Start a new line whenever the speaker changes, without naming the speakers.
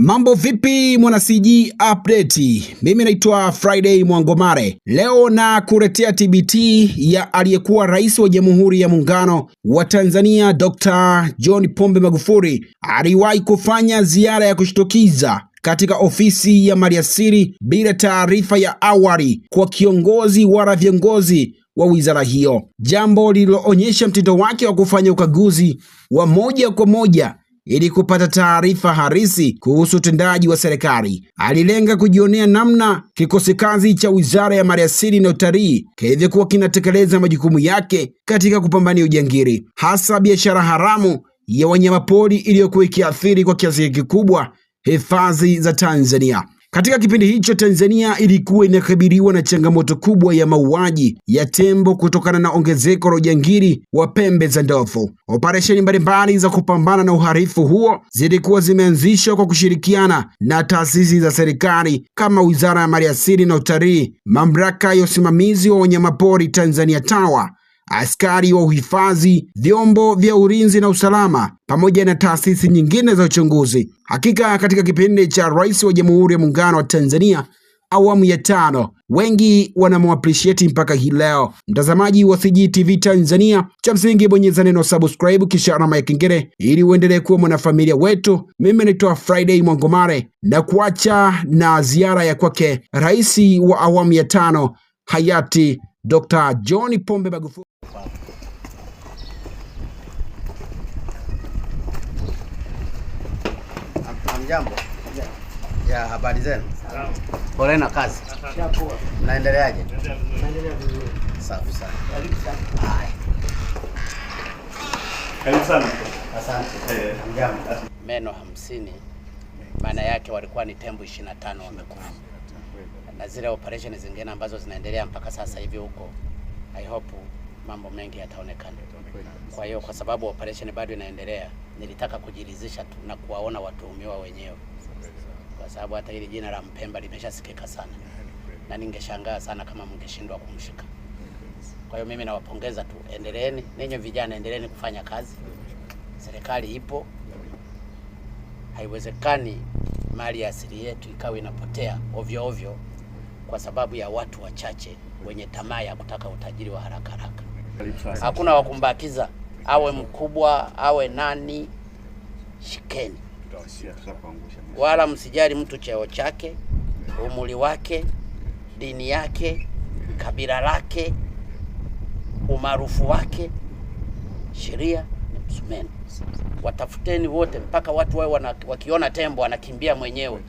Mambo vipi mwana CG update? Mimi naitwa Friday Mwangomare. Leo na kuletea TBT ya aliyekuwa rais wa Jamhuri ya Muungano wa Tanzania Dr. John Pombe Magufuli. Aliwahi kufanya ziara ya kushtukiza katika ofisi ya maliasili bila taarifa ya awali kwa kiongozi wala viongozi wa wizara hiyo, jambo lililoonyesha mtindo wake wa kufanya ukaguzi wa moja kwa moja ili kupata taarifa halisi kuhusu utendaji wa serikali. Alilenga kujionea namna kikosi kazi cha Wizara ya Maliasili na Utalii kilivyokuwa kinatekeleza majukumu yake katika kupambania ujangili, hasa biashara haramu ya wanyamapori iliyokuwa ikiathiri kwa kiasi kikubwa hifadhi za Tanzania. Katika kipindi hicho, Tanzania ilikuwa inakabiliwa na changamoto kubwa ya mauaji ya tembo kutokana na ongezeko la ujangili wa pembe za ndovu. Operesheni mbalimbali za kupambana na uhalifu huo zilikuwa zimeanzishwa kwa kushirikiana na taasisi za serikali kama Wizara ya Maliasili na Utalii, Mamlaka ya Usimamizi wa Wanyamapori Tanzania TAWA, askari wa uhifadhi, vyombo vya ulinzi na usalama pamoja na taasisi nyingine za uchunguzi. Hakika katika kipindi cha Rais wa Jamhuri ya Muungano wa Tanzania awamu ya tano, wengi wanamuappreciate mpaka hii leo. Mtazamaji wa CGTV Tanzania, cha msingi bonyeza neno subscribe kisha alama ya kengele ili uendelee kuwa mwanafamilia wetu. Mimi naitwa Friday Mwangomare na kuacha na ziara ya kwake Rais wa awamu ya tano hayati Dr. John Pombe Magufuli.
Hamjambo. Ya, habari zenu? Pole na kazi. Mnaendeleaje? Safi sana. Haya.
Karibu sana.
Asante. Hamjambo. Meno 50 maana yake walikuwa ni tembo 25 wamekufa, na zile operation zingine ambazo zinaendelea mpaka sasa hivi huko, I hope mambo mengi yataonekana. Kwa hiyo kwa sababu operation bado inaendelea, nilitaka kujiridhisha tu na kuwaona watuhumiwa wenyewe, kwa sababu hata hili jina la Mpemba limeshasikika sana, na ningeshangaa sana kama mngeshindwa kumshika. Kwa hiyo mimi nawapongeza tu, endeleeni ninyi vijana, endeleeni kufanya kazi, serikali ipo. Haiwezekani mali ya asili yetu ikawa inapotea ovyo ovyo kwa sababu ya watu wachache wenye tamaa ya kutaka utajiri wa haraka haraka. Hakuna wa kumbakiza, awe mkubwa awe nani, shikeni, wala msijali mtu cheo chake, umri wake, dini yake, kabila lake, umaarufu wake. Sheria ni msumeno. Watafuteni wote mpaka watu wawe wakiona tembo wanakimbia mwenyewe.